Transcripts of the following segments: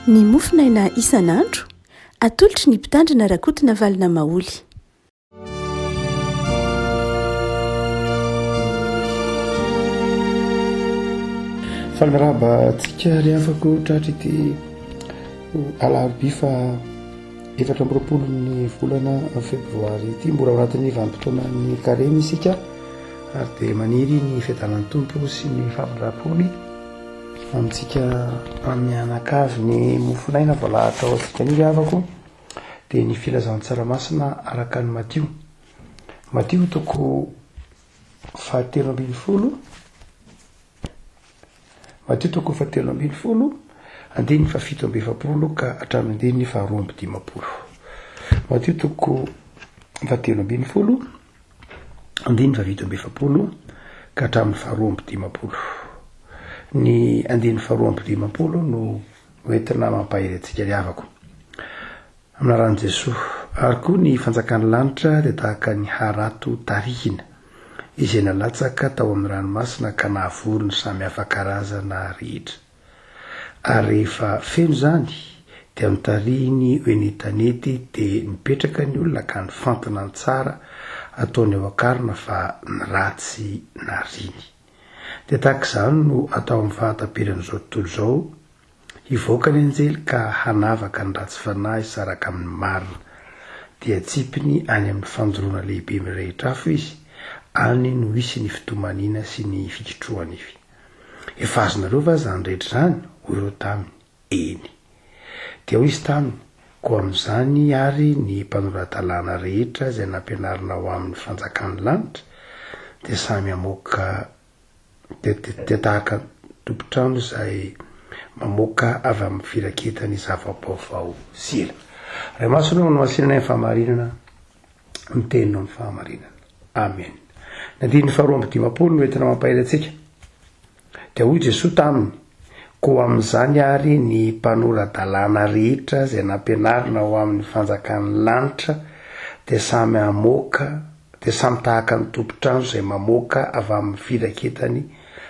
Ny mofonaina isan'andro, atolotry ny Mpitandrina Rakotonavalona Maholy. Faly mirahaba antsika ry havako tratry ity alarobia fa 24 ny volana febroary ity. Mbola ao anatin'ny vanim-potoanan'ny karemy isika ary dia maniry ny fiadanan'ny Tompo sy ny famindram-pony amintsika mianakavy. Ny mofonaina voalahatra ho antsika anio ry havako dia ny filazantsara masina araka an'i Matio. Matio toko fahatelo ambin'ny folo, Matio toko fahatelo ambin'ny folo, andininy fahafito amby efapolo ka hatramin'ny andininy faharoa amby dimampolo. Matio toko fahatelo ambin'ny folo, andininy fahafito amby efapolo ka hatramin'ny faharoa amby dimampolo. Ny andininy faharoa amby dimampolo no hoentina mampahery antsika ry havako. Amin'ny anaran'i Jesoa. Ary koa ny fanjakan'ny lanitra dia tahaka ny harato tarihina, izay nalatsaka tao amin'ny ranomasina ka nahavory ny samy hafa karazana rehetra. Ary rehefa feno izany, dia notarihiny ho eny an-tanety, dia nipetraka ny olona ka nifantina ny tsara ataony ao an-karona fa ny ratsy nariany. Dia tahaka izany no atao amin'ny fahataperan'izao tontolo izao, Hivoaka ny anjely ka hanavaka ny ratsy fanahy hisaraka amin'ny marina. Dia hatsipiny any amin'ny fandoroana lehibe mirehitra afo izy, any no hisy ny fitomaniana sy ny fikitroha-nify. Efa azonareo va izany rehetra izany? Hoy ireo taminy, Eny. Dia hoy izy taminy, Koa amin'izany àry ny mpanora-dalàna rehetra izay nampianarina ho amin'ny fanjakan'ny lanitra dia samy hamoaka Dia tahaka ny tompon-trano izay mamoaka avy amin'ny firaketany zava-baovao sy ela. Ray Masina ô, nohasinanay ny fahamarinana, ny teninao ny fahamarinana. Amen. Ny andininy faharoa amby dimampolo no entina mampahery antsika. Dia hoy Jesoa taminy, Koa amin'izany àry ny mpanora-dalàna rehetra izay nampianarina ho amin'ny fanjakan'ny lanitra dia samy hamoaka dia samy tahaka ny tompon-trano izay mamoaka avy amin'ny firaketany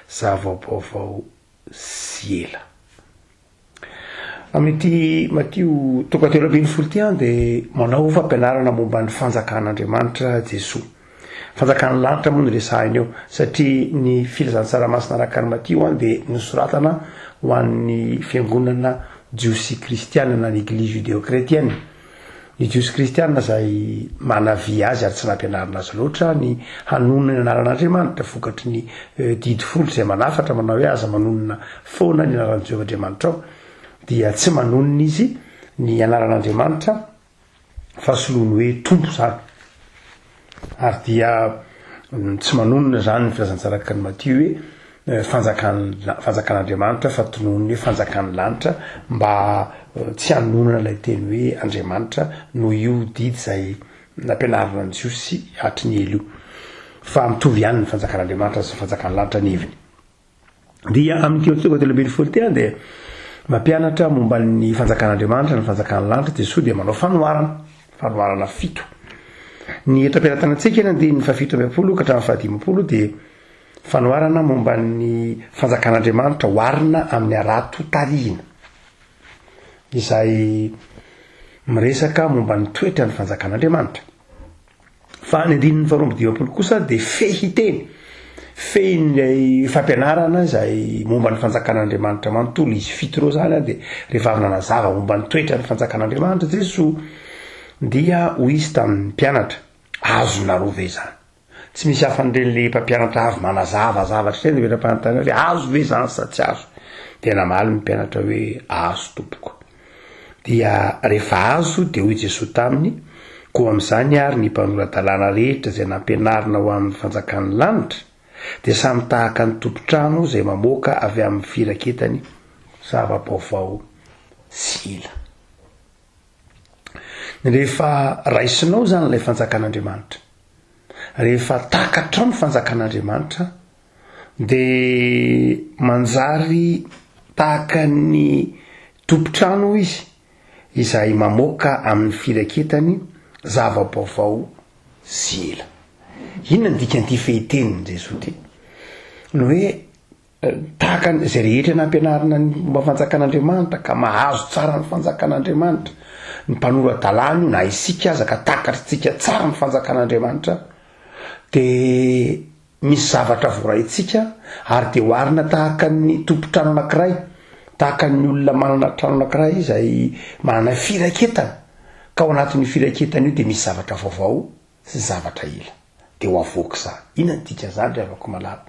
zava-baovao sy ela. Amin'ity Matio toko 13 ity an dia manao fampianarana momba ny fanjakan'Andriamanitra Jesoa. Fanjakan'ny lanitra moa no resahina eo satria ny filazantsara masina araka an'i Matio an dia nosoratana ho an'ny fiangonana jiosy kristiana na ny eglizy judéo-chrétienne. Ny Jiosy kristiana izay manavia azy ary tsy nampianarina azy loatra ny hanonona ny anaran'Andriamanitra vokatry ny didy folo izay manafatra manao hoe aza manonona foana ny anaran'i Jehovah Andriamanitrao dia tsy manonona izy ny anaran'Andriamanitra fa soloany hoe Tompo izany. Ary dia tsy manonona izany ny filazantsara araka an'i Matio hoe fanjakan- fanjakan'Andriamanitra fa tononiny hoe fanjakan'ny lanitra mba tsy hanononana ilay teny hoe Andriamanitra noho io didy izay nampianarina ny Jiosy hatry ny ela io. Fa mitovy ihany ny fanjakan'Andriamanitra sy ny fanjakan'ny lanitra ny heviny. Dia amin'ity toko 13 ity dia mampianatra momba ny fanjakan'Andriamanitra, ny fanjakan'ny lanitra, Jesoa dia manao fanoharana, fanoharana fito. Ny eto am-pelatanantsika ny andininy fahafito amby efapolo ka hatramin'ny fahadimampolo dia fanoharana momba ny fanjakan'Andriamanitra oharina amin'ny harato tarihina, izay miresaka momba ny toetran'ny fanjakan'Andriamanitra. Fa ny andininy faharoa amby dimampolo kosa dia fehiteny, fehin'ilay fampianarana izay momba ny fanjakan'Andriamanitra manontolo. Izy fito ireo izany dia rehefa avy nanazava momba ny toetran'ny fanjakan'Andriamanitra Jesoa dia hoy izy tamin'ny mpianatra, azonareo ve izany? Tsy misy hafan'ireny le mpampianatra avy manazava zavatra ireny dia mety hoe azo ve izany sa tsy azo? Dia namaly ny mpianatra hoe azo tompoko. Dia rehefa azo, dia hoy Jesoa taminy, Koa amin'izany àry ny mpanora-dalàna rehetra izay nampianarina ho amin'ny fanjakan'ny lanitra, dia samy tahaka ny tompon-trano izay mamoaka avy amin'ny firaketany zava-baovao sy ela. Rehefa raisinao izany ilay fanjakan'Andriamanitra, rehefa takatrao ny fanjakan'Andriamanitra, Dia manjary tahaka ny tompon-trano izy izay mamoaka amin'ny firaketany zava-baovao sy ela. Inona ny dikan'ity fehitenin'i Jesoa ity? Ny hoe. Tahaka ny izay rehetra nampianarina ny momba fanjakan'Andriamanitra ka mahazo tsara ny fanjakan'Andriamanitra, ny mpanora-dalàna io na isika aza ka takatritsika tsara ny fanjakan'Andriamanitra dia misy zavatra voaraintsika ary dia oharina tahaka ny tompon-trano anankiray, tahaka ny olona manana trano anankiray izay manana firaketana ka ao anatin'io firaketana io dia misy zavatra vaovao sy zavatra ela dia ho avoaka izany. Inona ny dikan'izany ry havako malala?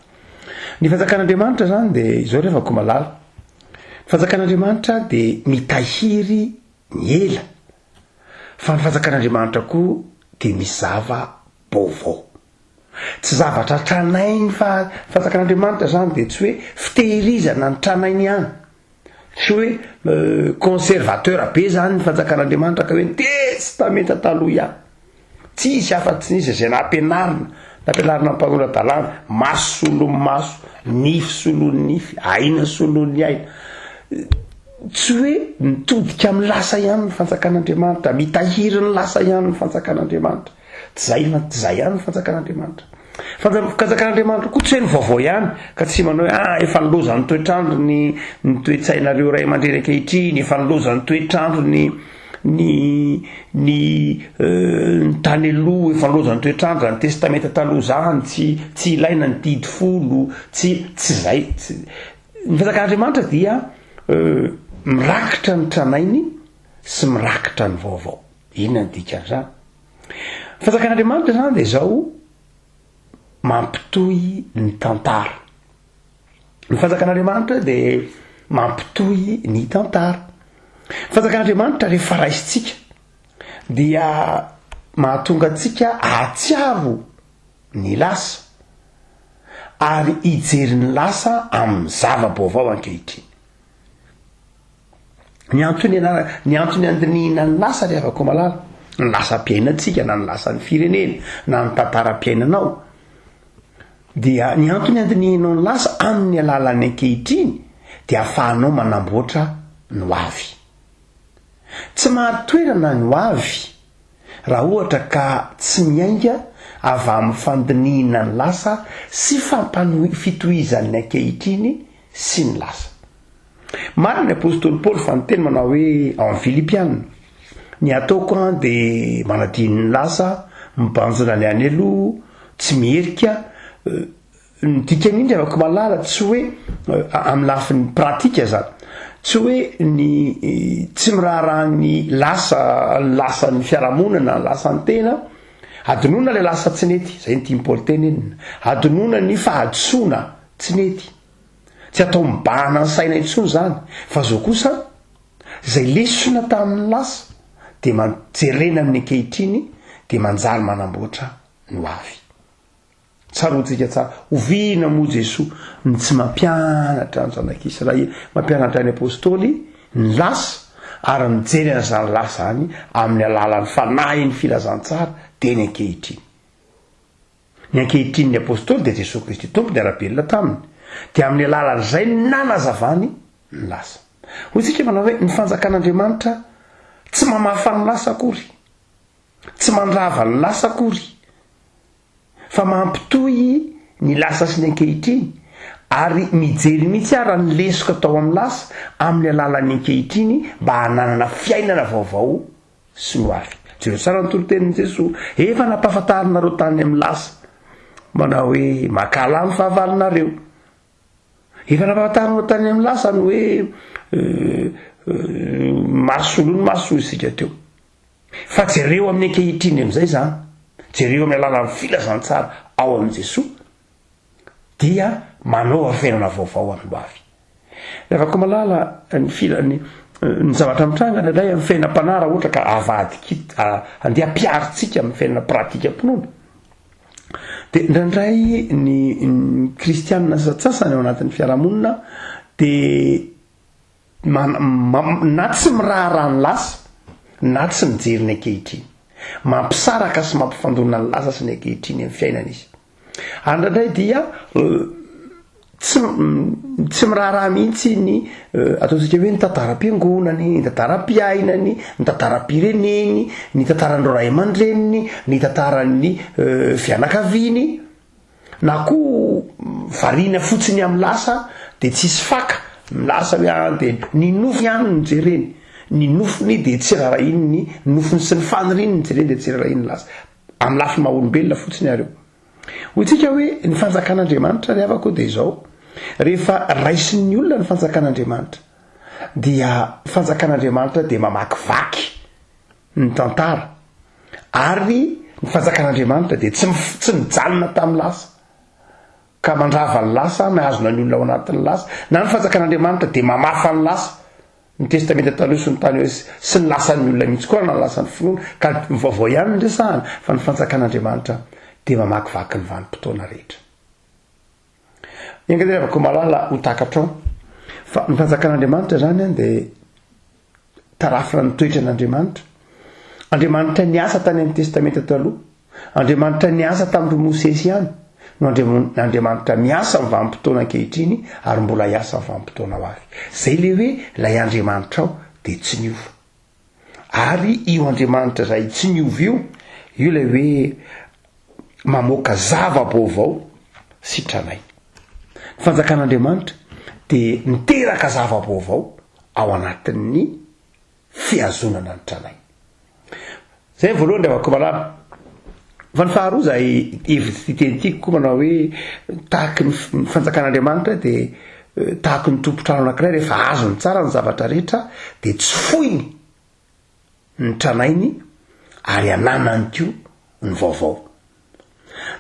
Ny fanjakan'Andriamanitra izany dia izao ry havako malala, ny fanjakan'Andriamanitra dia mitahiry ny ela, fa ny fanjakan'Andriamanitra koa dia misy zava-baovao. Tsy zavatra tranainy fa ny fanjakan'Andriamanitra izany dia tsy hoe fitehirizana ny tranainy ihany, tsy hoe conservateur be izany ny fanjakan'Andriamanitra ka hoe ny testamenta taloha ihany. Tsy hisy afa-tsy ny iza izay nampianarina, nampianarina ny mpanora-dalàna, maso solon'ny maso, nify solon'ny nify, aina solon'ny aina. Tsy hoe mitodika amin'ny lasa ihany ny fanjakan'Andriamanitra, mitahiry ny lasa ihany ny fanjakan'Andriamanitra. Tsy zay fa tsy zay ihany ny fanjakan'Andriamanitra. Fanjakan'Andriamanitra koa tsy hoe ny vaovao ihany ka tsy manao hoe ah efa nilaozan'ny toetr'andro ny ny toe-tsainareo ray aman-dreny ankehitriny, efa nilaozan'ny toetr'andro ny ny ny ny tany aloha, efa nilaozan'ny toetr'andro zany testamenta taloha zany, tsy tsy ilaina ny didy folo, tsy tsy zay. Tsy ny fanjakan'Andriamanitra dia mirakitra ny tranainy sy mirakitra ny vaovao. Inona ny dikan'izany? Ny fanjakan'Andriamanitra izany dia izao, mampitohy ny tantara. Ny fanjakan'Andriamanitra dia mampitohy ny tantara. Ny fanjakan'Andriamanitra rehefa raisintsika dia mahatonga antsika hahatsiaro ny lasa ary hijery ny lasa amin'ny zava-baovao ankehitriny. Ny antony ianara, ny antony andinihina ny lasa ry havako malala, ny lasam-piainantsika na ny lasan'ny firenena na ny tantaram-piainanao, dia ny antony andinihinao ny lasa amin'ny alalan'ny ankehitriny dia ahafahanao manamboatra ny ho avy. Tsy marin-toerana ny ho avy raha ohatra ka tsy miainga avy amin'ny fandinihina ny lasa sy fampanohi-, fitohizan'ny ankehitriny sy ny lasa. Marina ny apostoly Paoly fa niteny manao hoe ao amin'ny Filipiana, Ny ataoko an dia manadino ny lasa, mibanjina ny any aloha, tsy miherika, ny dikany indrindra avako malala tsy hoe amin'ny lafiny pratika zany, tsy hoe ny tsy miraharaha ny lasa, ny lasan'ny fiarahamonina na ny lasan'ny tena, adinoina ilay lasa tsy nety, zay ny tian'i Paoly tenenina, adinoina ny fahadisoana tsy nety. Tsy atao mibahana ny saina intsony izany, fa zao kosa, izay lesona tamin'ny lasa dia man- jerena amin'ny ankehitriny dia manjary manamboatra ny ho avy. Tsaroantsika tsara, oviana moa Jesoa no tsy mampianatra ny zanak'Israely, mampianatra ny Apostoly ny lasa ary mijery an'izany lasa izany amin'ny alalan'ny fanahin'ny filazantsara dia ny ankehitriny. Ny ankehitriny ny Apostoly dia Jesoa Kristy Tompo niara-belona taminy, dia amin'ny alalan'izay no nanazavany ny lasa. Hoy isika manao hoe ny fanjakan'Andriamanitra tsy mamafa ny lasa akory, tsy mandrava ny lasa akory, fa mampitohy ny lasa sy ny ankehitriny, ary mijery mihitsy ara ny lesoka tao amin'ny lasa amin'ny alalan'ny ankehitriny mba hananana fiainana vaovao sy ny ho avy. Jereo tsara ny toritenin'i Jesoa. Efa nampahafantarinareo tany amin'ny lasa. Manao hoe mankahala ny fahavalonareo. Efa nampahafantarinareo tany amin'ny lasa ny hoe maso soloy ny maso hoy isika teo. Fa jereo amin'ny ankehitriny amin'izay izany. Jereo amin'ny alalan'ny filazantsara ao amin'i Jesoa. Dia manaova fiainana vaovao amin'ny ho avy. Ry havako malala, ny fila, ny, ny zavatra mitranga indraindray amin'ny fiainam-panahy raha ohatra ka avadika, andeha ampiharintsika amin'ny fiainana pratikam-pinoana, dia indraindray ny, ny kristianina sasantsasany ao anatin'ny fiarahamonina dia man, ma, na tsy miraharaha ny lasa, na tsy mijery ny ankehitriny. Mampisaraka sy mampifandona ny lasa sy ny ankehitriny amin'ny fiainana izy. Ary indraindray dia tsy tsy miraharaha mihitsy ny ataontsika hoe ny tantaram-piangonany, ny tantaram-piainany, ny tantaram-pireneny, ny tantaran'ireo ray aman-dreniny, ny tantaran'ny fianakaviany, na koa. Variana fotsiny amin'ny lasa dia tsisy faka, ny lasa hoe an dia ny nofy ihany no jereny, ny nofiny dia tsy rarahiny ny nofiny sy ny faniriany no jereny dia tsy rarahiny ny lasa. Amin'ny lafiny maha olombelona fotsiny ary io. Hoy tsika hoe ny fanjakan'Andriamanitra ry havako dia izao, rehefa raisin'ny olona ny fanjakan'Andriamanitra dia fanjakan'Andriamanitra dia mamakivaky ny tantara ary ny fanjakan'Andriamanitra dia tsy tsy mijanona tamin'ny lasa ka mandrava ny lasa, mihazona ny olona ao anatin'ny lasa, na ny fanjakan'Andriamanitra dia mamafa ny lasa, ny Testamenta Taloha sy ny tany sy ny lasan'ny olona mihitsy koa na ny lasan'ny finoana, ka ny vaovao ihany no resahana, fa ny fanjakan'Andriamanitra dia mamakivaky ny vanim-potoana rehetra. Enga anie ravako malala ho takatrao fa ny fanjakan'Andriamanitra izany an dia tarafina ny toetran'Andriamanitra. Andriamanitra niasa tany amin'ny Testamenta Taloha, Andriamanitra niasa tamin'i Mosesy ihany no Andriamanitra miasa amin'ny vanim-potoana ankehitriny ary mbola hiasa amin'ny vanim-potoana ho avy. Izay ilay hoe ilay Andriamanitrao dia tsy niova. Ary io Andriamanitra izay tsy niova io, io ilay hoe mamoaka zava-baovao sy tranainy. Ny fanjakan'Andriamanitra dia miteraka zava-baovao ao anatin'ny fihazonana ny tranainy. Zay ny voalohany ry havako malala. Fa ny faharoa izay hevitry ity teny ity koa manao hoe tahaky ny fanjakan'Andriamanitra dia eh, tahaky ny tompon-trano anankiray rehefa azony tsara ny zavatra rehetra dia tsy foiny ny tranainy ary ananany koa ny vaovao.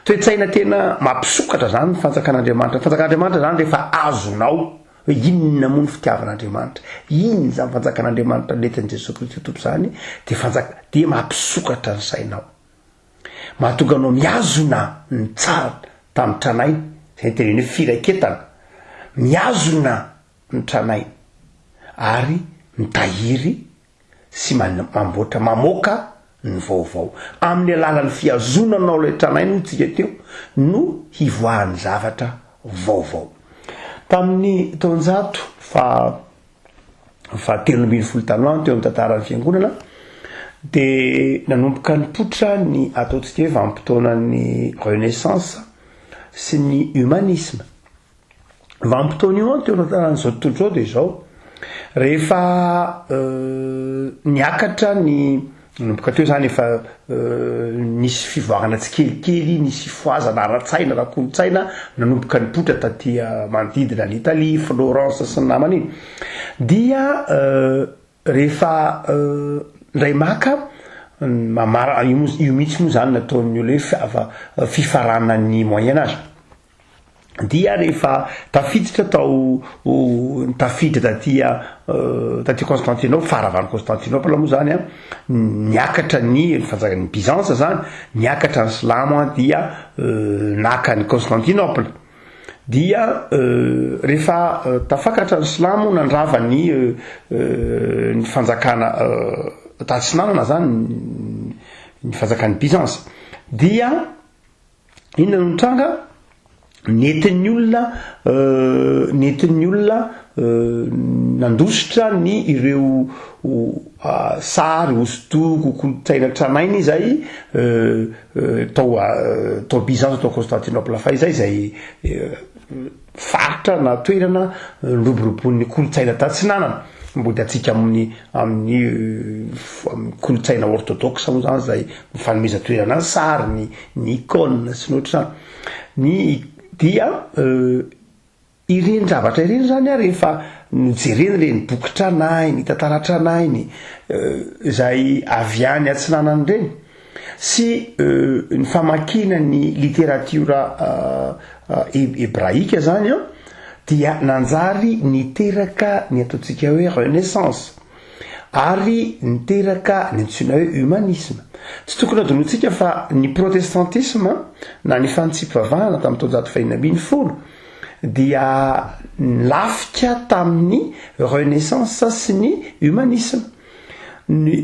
Toe-tsaina tena mampisokatra zany ny fanjakan'Andriamanitra. Ny fanjakan'Andriamanitra zany rehefa azonao hoe inona moa ny fitiavan'Andriamanitra, inona izany fanjakan'Andriamanitra nentin'i Jesoa Kristy Tompo izany, dia fanjaka, dia mampisokatra ny sainao. Mahatonga anao mihazona ny tsara tamin'ny tranainy, izay ny teneny hoe firaketana, mihazona ny tranainy ary mitahiry sy mamboatra, mamoaka ny vaovao. Amin'ny alalan'ny fihazonanao ilay tranainy hoy tsika teo no hivoahan'ny zavatra vaovao. Tamin'ny taonjato faha fahatelo ambin'ny folo tany ho any teo amin'ny tantaran'ny fiangonana dia nanomboka nipoitra ny ataontsika hoe vanim-potoanan'ny renaissance sy ny humanisme. Vanim-potoana io an, teo tantaran'izao tontolo izao dia izao, rehefa niakatra ny, nanomboka teo izany efa nisy fivoarana tsikelikely, nisy fifohazana ara-tsaina, ara-kolontsaina nanomboka nipoitra taty manodidina an'i Italie, Florence sy ny namany iny, dia rehefa indray maka mamara, io moa, io mihitsy moa izany nataon'ny olona hoe fifaranan'ny moyen age. dia rehefa tafiditra tao tafiditra taty taty Constantinople, faharavan'i Constantinople moa zany an, niakatra ny fanjakan'ny Byzance zany, niakatra ny silamo an dia naka an'i Constantinople, dia rehefa tafakatra ny silamo nandrava ny ny fanjakana tatsinanana zany ny fanjakan'ny Byzance dia Inona no nitranga? Nentin'ny olona nentin'ny olona nandositra ny ireo sary, hosodoko, kolontsaina tranainy izay tao tao Byzance, tao Constantinople fahizay, izay faritra na toerana niroboroboan'ny kolontsaina tatsinanana. Mody antsika amin'ny amin'ny amin'ny kolontsaina orthodoxe moa zany zay fanomezan-toerana ny sary, ny ny icône sy ny ohatr'izany. Ny dia ireny zavatra ireny zany a rehefa nojerena ireny boky tranainy, tantara tranainy izay avy any atsinanana ireny sy ny famakiana ny literatiora hebraika zany an, dia nanjary niteraka ny ataontsika hoe renaissance ary niteraka ny antsoina hoe humanisme. Tsy tokony hadinointsika fa ny protestantisme na ny fanitsiam-pivavahana tamin'ny taonjato fahenina ambin'ny folo dia nilafika tamin'ny renaissance sy ny humanisme. Ny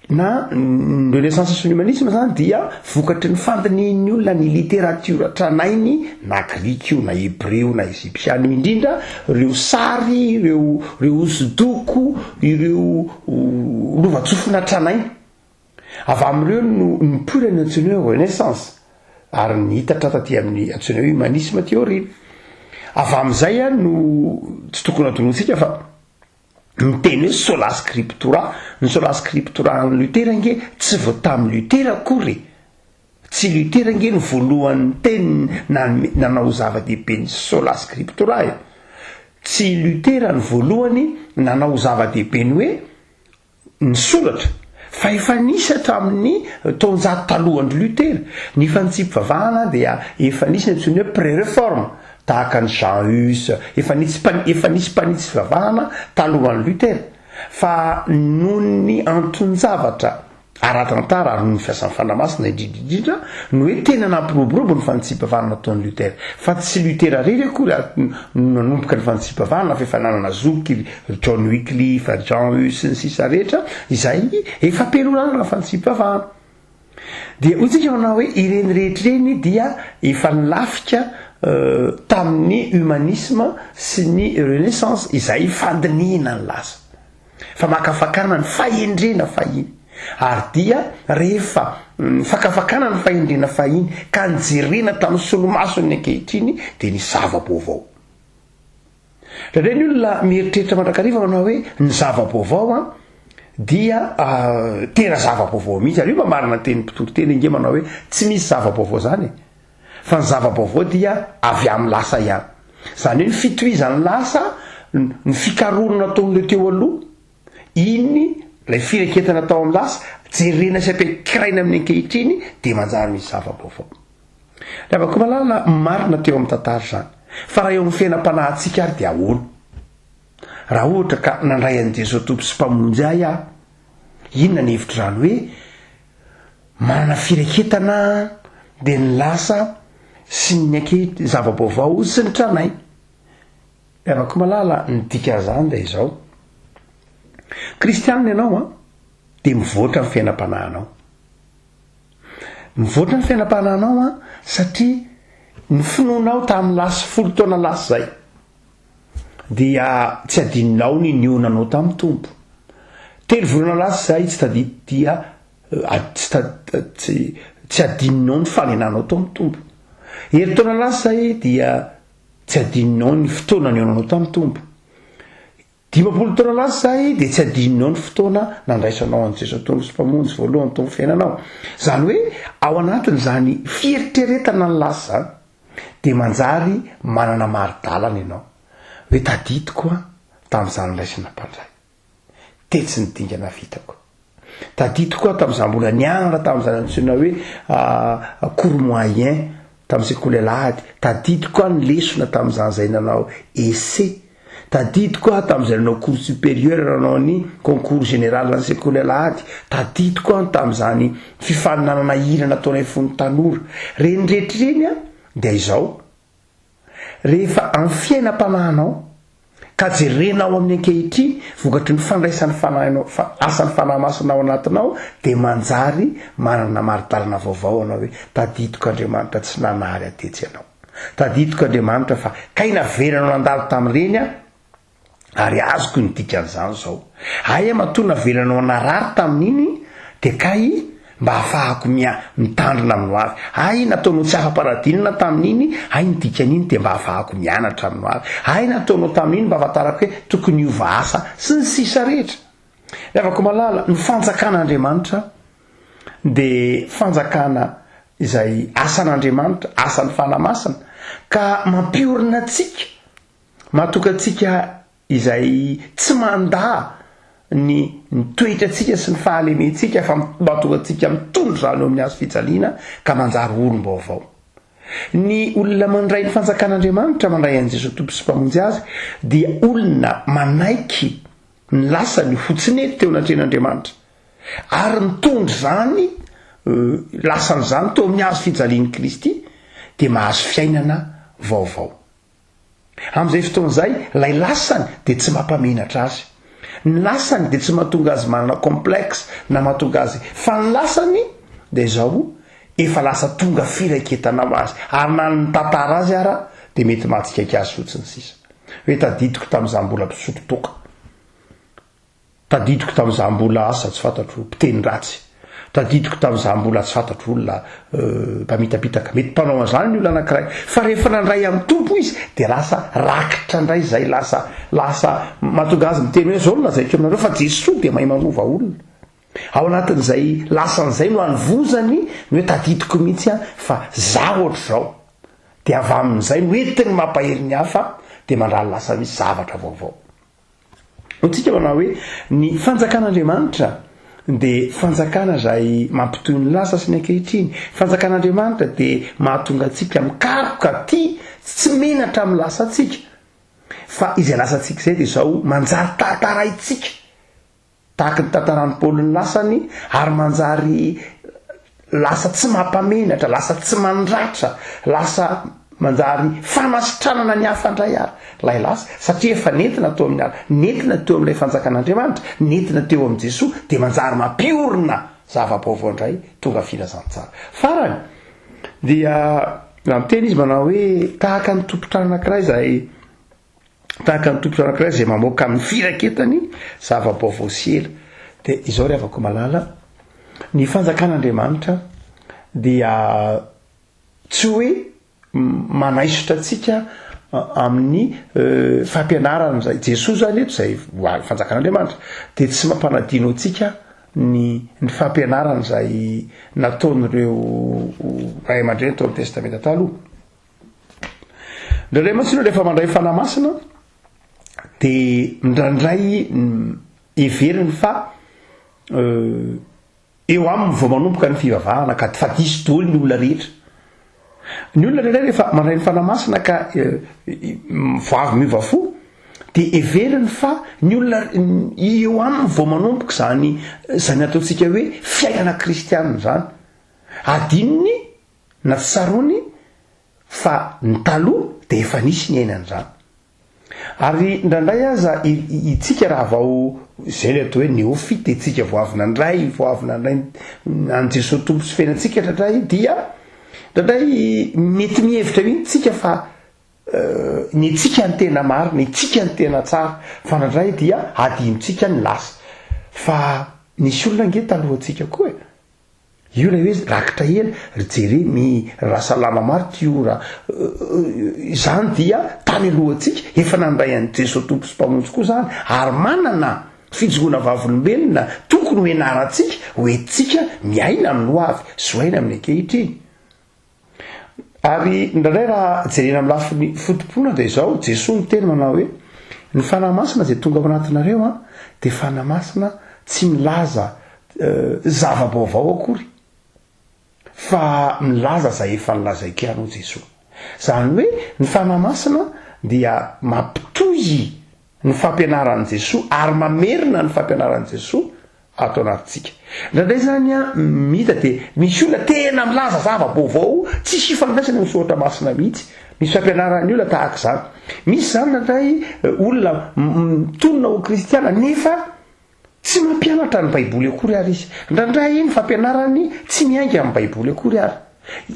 na ny renaissance sy ny humanisme zany dia vokatry ny fandinihin'ny olona ny literatiora tranainy na grika io na hebreo na egyptiana io indrindra ireo sary ireo ireo hosodoko ireo lovantsofina tranainy avy amin'ireo no nipoirany antsoina hoe renaissance. Ary nihitatra taty amin'ny antsoina hoe humanisme aty aoriana. Avy amin'izay no tsy tokony hadinointsika fa ny teny hoe sola scriptura, ny sola scriptura an'i Luther ange tsy vao tamin'i Luther akory e! Tsy Luther ange no voalohany niteny nanome nanao ho zava-dehibe ny sola scriptura e! Tsy i Luther no voalohany nanao ho zava-dehibe ny hoe ny soratra, fa efa nisy hatramin'ny taonjato talohan-dry Luther. Ny fanitsiam-pivavahana dia efa nisy ny antsoiny hoe pré-réforme, tahaka an'i Jean Hus, efa nisy efa nisy mpanitsy fivavahana talohan'i Luther, fa noho ny anton-javatra Ara-tantara ary noho ny fiasan'ny Fanahy Masina indrindra indrindra no hoe tena nampiroborobo ny fanitsiam-pivavahana nataon'i Luther. Fa tsy Luther irery akory no nanomboka ny fanitsiam-pivavahana fa efa nanana zoky ry John Wycliffe, ry Jean Hus sy ny sisa rehetra izay efa mpialoha lalana ny fanitsiam-pivavahana. Dia hoy tsika manao hoe ireny rehetra ireny dia efa nilafika tamin'ny humanisme sy ny renaissance izay fandinihina ny lasa. Famakafakana ny fahendrena fahiny. Ary dia rehefa nifakafakana ny fahendrena fahiny ka nijerena tamin'ny solomason'ny ankehitriny dia nisy zava-baovao. Indraindray ny olona mieritreritra mandrakariva manao hoe ny zava-baovao an dia tena zava-baovao mihitsy. Ary io mba marina ny tenin'ny mpitory teny ange manao hoe tsy misy zava-baovao izany e. Fa ny zava-baovao dia avy amin'ny lasa ihany. Izany hoe ny fitohizan'ny lasa, ny fikarohana nataon'ireo teo aloha, iny ilay firaketana tao amin'ny lasa, jerena sy ampiankiraina amin'ny ankehitriny dia manjary misy zava-baovao. Ry havako malala, marina teo amin'ny tantara izany. Fa raha eo amin'ny fiainam-panahintsika ary dia ahoana? Raha ohatra ka nandray an'i Jesoa Tompo sy Mpamonjy ahy aho, inona ny hevitr'izany hoe Manana fireketana dia ny lasa sy ny ankehitriny, zava-baovao sy ny tranainy. Ry havako malala, ny dikan'izany dia izao, Kristianina ianao an, dia mivoatra ny fiainam-panahinao. Mivoatra ny fiainam-panahinao an, satria ny finoanao tamin'ny lasa, folo taona lasa izay, dia tsy adinonao ny nionanao tamin'ny Tompo. Telo volana lasa izay, tsy tadidy dia Tsy tsy tsy adinonao ny fanenanao tao amin'ny Tompo. Herintaona lasa izay dia tsy adinonao ny fotoana nihaonanao tamin'ny Tompo. 50 taona lasa izay dia tsy adinonao ny fotoana nandraisanao an'i Jesoa Tompo sy Mpamonjy voalohany tao amin'ny fiainanao. Izany hoe ao anatin'izany fieritreretana ny lasa izany dia manjary manana mari-dalana ianao hoe tadidiko aho tamin'izaho niraisana mpandray. Tetsy ny dingana vitako. Tadidiko aho tamin'izaho mbola nianatra tamin'izany antsoina hoe cours moyen tamin'ny sekoly alahady. Tadidiko aho ny lesona tamin'izany izay nanao essai. Tadidiko aho tamin'izay nanao cours supérieur nanao ny concours général ny sekoly alahady. Tadidiko aho tamin'izany fifaninanana hira nataonay fony tanora. Ireny rehetra ireny dia izao. Rehefa amin'ny fiainam-panahinao, ka jerenao amin'ny ankehitriny, vokatry ny fandraisan'ny Fanahinao, asan'ny Fanahy Masina ao anatinao, dia manjary manana mari-dalana vaovao ianao hoe, tadidiko Andriamanitra tsy nanary ahy tetsy ianao. Tadidiko Andriamanitra fa kay navelanao nandalo tamin'ireny aho, Ary azoko ny dikan'izany izao. Hay matoa navelanao narary tamin'iny dia kay mba ahafahako mia mitandrina amin'ny hoavy. Hay nataonao tsy afa-paradinina tamin'iny, hay ny dikan'iny dia mba ahafahako mianatra amin'ny hoavy. Hay nataonao tamin'iny mba ahafantarako hoe tokony hiova asa sy ny sisa rehetra. Ry havako malala, ny fanjakan'Andriamanitra dia fanjakana izay asan'Andriamanitra, asan'ny Fanahy Masina, ka mampiorina antsika Mahatoky antsika izay tsy mandà ny ny toetrantsika sy ny fahalementsika fa mahatonga antsika mitondra izany eo amin'ny hazo fijaliana ka manjary olom-baovao. Ny olona mandray ny fanjakan'Andriamanitra, mandray an'i Jesoa Tompo sy Mpamonjy azy dia olona manaiky ny lasany ho tsy nety teo anatrehan'Andriamanitra ary mitondra izany lasany izany teo amin'ny hazo fijalian'i Kristy dia mahazo fiainana vaovao. Amin'izay fotoana izay, ilay lasany dia tsy mampamenatra azy. Ny lasany dia tsy mahatonga azy manana complexe na mahatonga azy, fa ny lasany dia izao, efa lasa tonga firaiketana ho azy, ary na ny mitantara azy ara dia mety mahatsikaiky azy fotsiny sisa. Hoe tadidiko tamin'izaho mbola mpisotro toaka. Tadidiko tamin'izaho mbola asa tsy fantatro, mpiteny ratsy. Tadidiko tamin'izaho mbola tsy fantatro olona mpamitapitaka. Mety mpanao an'izany ny olona anankiray. Fa rehefa nandray amin'ny Tompo izy dia lasa rakitra indray izay, lasa, lasa mahatonga azy miteny hoe izao no lazaiko aminareo fa Jesoa dia mahay manova olona. Ao anatin'izay lasany izay no anovozany ny hoe tadidiko mihitsy aho fa za ohatr'izao. Dia avy amin'izay no entiny mampahery ny hafa dia mandraly lasa misy zavatra vaovao. Hoy-tsika manao hoe ny fanjakan'Andriamanitra dia fanjakana izay mampitohy ny lasa sy ny ankehitriny. Fanjakan'Andriamanitra dia mahatonga antsika mikaroka tia tsy menatra amin'ny lasantsika. Fa izay lasantsika izay dia izao manjary tantaraintsika. Tahaka ny tantaran'i Paoly ny lasany ary manjary lasa tsy mampamenatra, lasa tsy mandratra, lasa manjary fanasitranana ny hafa indray ary ilay lasa, satria efa nentina teo amin'ny ala, nentina teo amin'ilay fanjakan'Andriamanitra, nentina teo amin'i Jesoa, dia manjary mampiorina zava-baovao indray tonga filazantsara. Farany, dia raha miteny izy manao hoe tahaka ny tompon-trano anankiray izay Tahaka ny tompon-trano anankiray izay mamoaka amin'ny firaketany zava-baovao sy ela. Dia izao ry havako malala, ny fanjakan'Andriamanitra dia tsy hoe manaisotra antsika amin'ny fampianarana izay Jesoa izany eto izay fanjakan'Andriamanitra dia tsy mampanadino antsika ny ny fampianarana izay nataon'ireo ray aman-dreny tao amin'ny Testamenta Taloha. Indraindray mantsy aloha rehefa mandray fanahy masina de indraindray heveriny fa eo aminy vao manomboka ny fivavahana ka fa diso daholo ny olona rehetra. Ny olona indraindray rehefa mandray ny fanahy masina ka vao avy miova fo de heveriny fa ny olona eo aminy vao manomboka izany izany ataontsika hoe fiainana kristianina izany. Adinony Na tsy tsaroany fa ny taloha dia efa nisy niaina an'izany. Ary indraindray aza itsika raha vao, izay ilay atao hoe néophyte, itsika vao avy nandray, vao avy nandray an'i Jesoa Tompo sy fiainantsika indraindray dia indraindray mety mihevitra mihitsy tsika fa ny antsika ny tena marina, itsika ny tena tsara, fa indraindray dia adinontsika ny lasa. Fa nisy olona ange talohantsika koa e! Io ilay hoe rakitra ela, ry Jeremy, ry Rasalama Martiora, izany dia tany alohantsika, efa nandray an'i Jesoa Tompo sy Mpamonjy koa izany, ary manana fijoroana vavolombelona tokony ho ianarantsika, ho entintsika miaina amin'ny ho avy sy ho aina amin'ny ankehitriny. Ary indraindray raha jerena amin'ny lafiny foto-pinoana dia izao, Jesoa niteny manao hoe, ny Fanahy Masina izay tonga ao anatinareo an, dia Fanahy Masina tsy milaza zava-baovao akory, fa milaza izay efa nolazaiko ihany hoy Jesoa. Izany hoe ny Fanahy Masina dia mampitohy ny fampianaran'i Jesoa ary mamerina ny fampianaran'i Jesoa ato anatintsika. Indraindray izany an, mita dia misy olona tena milaza zava-baovao tsisy ifandraisany amin'ny soratra masina mihitsy. Misy fampianaran'ny olona tahaka izany. Misy izany indraindray olona mitonona ho kristiana nefa tsy mampianatra ny Baiboly akory ary izy. Indraindray ny fampianarany tsy miainga amin'ny Baiboly akory ary.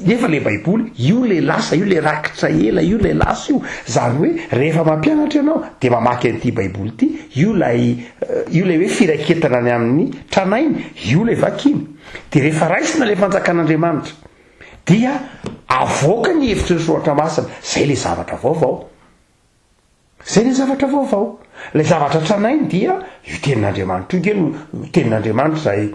Nefa le baiboly, io le lasa, io le rakitra ela, io le lasa io, zany hoe rehefa mampianatra ianao de mamaky an'ity baiboly ity, io lay io lay hoe firaketana ny amin'ny tranainy, io le vakina. De rehefa raisina le fanjakan'Andriamanitra dia avoaka ny hevitry ny soratra masina, zay le zavatra vaovao. Zay le zavatra vaovao. Ilay zavatra tranainy dia io tenin'Andriamanitra io nge no tenin'Andriamanitra izay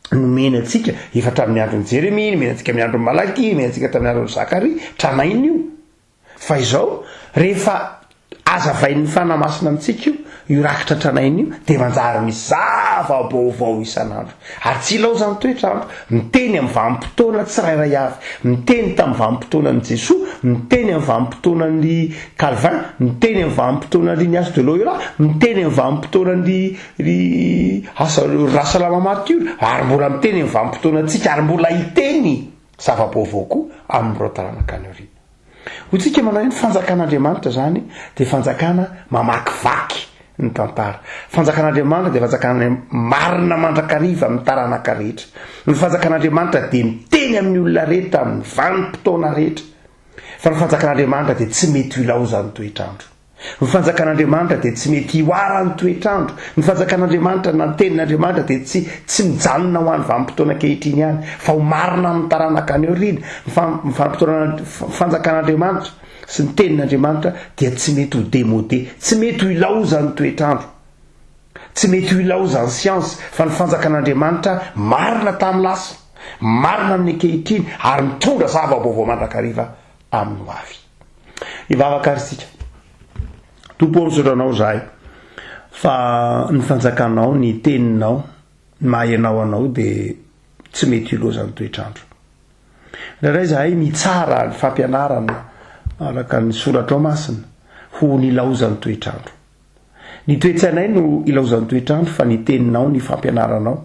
nomeny antsika efa hatramin'ny andron'i Jeremia, nomeny antsika amin'ny andron'i Malakia, nomeny antsika tamin'ny andron'i Zakaria, tranainy io. Fa izao, rehefa azavain'ny Fanahy Masina amintsika io, io rakitra tranainy io, dia manjary misy zava-baovao isan'andro. Ary tsy ilaozan'ny toetr'andro. Miteny amin'ny vanim-potoana tsirairay avy. Miteny tamin'ny vanim-potoanan'i Jesoa, miteny amin'ny vanim-potoanan'i Calvin, miteny amin'ny vanim-potoanan'i Ignace de Loyola, miteny amin'ny vanim-potoanan'i ry asa ry Rasalama Martiora, ary mbola miteny amin'ny vanim-potoanantsika ary mbola hiteny zava-baovao koa amin'ireo taranaka any aoriana. Ho tsika manao hoe ny fanjakan'Andriamanitra izany dia fanjakana mamakivaky ny tantara. Fanjakan'Andriamanitra dia fanjakana marina mandrakariva amin'ny taranaka rehetra. Ny fanjakan'Andriamanitra dia miteny amin'ny olona rehetra amin'ny vanim-potoana rehetra. Fa ny fanjakan'Andriamanitra dia tsy mety ho ilaozan'ny toetr'andro. Ny fanjakan'Andriamanitra dia tsy mety hihoaran'ny toetr'andro. Ny fanjakan'Andriamanitra na ny tenin'Andriamanitra dia tsy tsy mijanona ho an'ny vanim-potoana ankehitriny ihany, fa ho marina amin'ny taranaka any aoriana. Ny fa- ny vanim-potoana fanjakan'Andriamanitra sy ny tenin'Andriamanitra dia tsy mety ho demodé, tsy mety ho ilaozan'ny toetr'andro. Tsy mety ho ilaozan'ny siansa, fa ny fanjakan'Andriamanitra marina tamin'ny lasa, marina amin'ny ankehitriny ary mitondra zava-baovao mandrakariva amin'ny ho avy. Hivavaka ary isika. Tompo ô, misaotra Anao izahay fa ny fanjakanao, ny teninao, ny maha Ianao Anao dia tsy mety hilaozan'ny toetr'andro. Indraindray izahay mitsara ny fampianarana araka ny soratrao masina ho nilaozan'ny toetr'andro. Ny toe-tsainay no ilaozan'ny toetr'andro fa ny teninao, ny fampianaranao,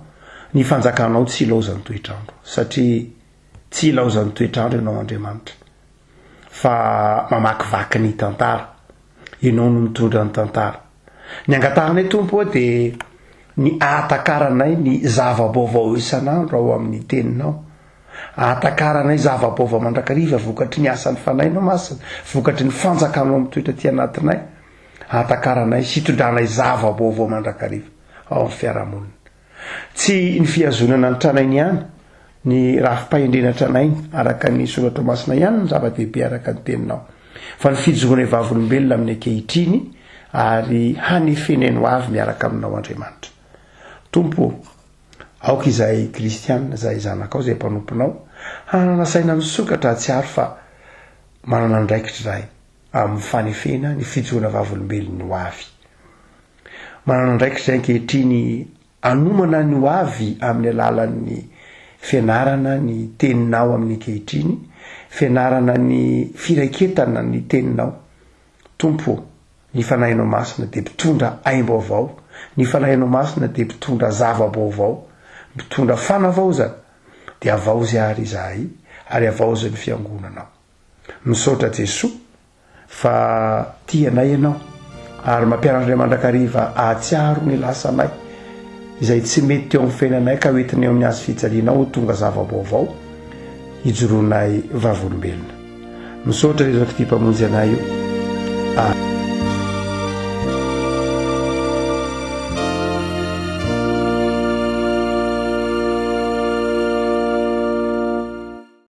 ny fanjakanao tsy ilaozan'ny toetr'andro satria tsy ilaozan'ny toetr'andro Ianao Andriamanitra. Fa mamakivaky ny tantara. Ianao no mitondra ny tantara. Ny angatahanay Tompo ô dia ny ahatakaranay ny zava-baovao isan'andro ao amin'ny Teninao. Ahatakaranay zava-baovao mandrakariva vokatry ny asan'ny Fanahinao Masina, vokatry ny fanjakanao mitoetra aty anatinay. Ahatakaranay sy hitondranay zava-baovao mandrakariva ao amin'ny fiarahamonina. Tsy ny fihazonana ny tranainy ihany, ny rafi-pahendrena tranainy araka ny Soratra Masina ihany no zava-dehibe araka ny teninao, fa ny fijoroanay vavolombelona amin'ny ankehitriny ary hanefenay ny ho avy miaraka aminao Andriamanitra. Tompo ô, aoka izahay kristiana, izahay zanakao, izay mpanomponao, hanana saina misokatra hahatsiaro fa manana andraikitra izahay amin'ny fanefena ny fijoroana vavolombelon'ny ho avy. Manana andraikitra ankehitriny hanomana ny ho avy amin'ny alalan'ny fianarana ny Teninao amin'ny ankehitriny, fianarana ny firaiketana ny Teninao. Tompo ô, ny Fanahinao Masina dia mpitondra aim-baovao, ny Fanahinao Masina dia mpitondra zava-baovao, mpitondra fanavaozana, dia havaozy àry izahay ary havaozy ny Fiangonanao. Misaotra Jesoa fa tia anay Ianao ary mampianatra anay mandrakariva hahatsiaro ny lasanay izay tsy mety teo amin'ny fiainanay ka hoentinay eo amin'ny hazo fijalianao ho tonga zava-baovao hijoroanay vavolombelona. Misaotra Jesoa Kristy Mpamonjy anay io. Amen.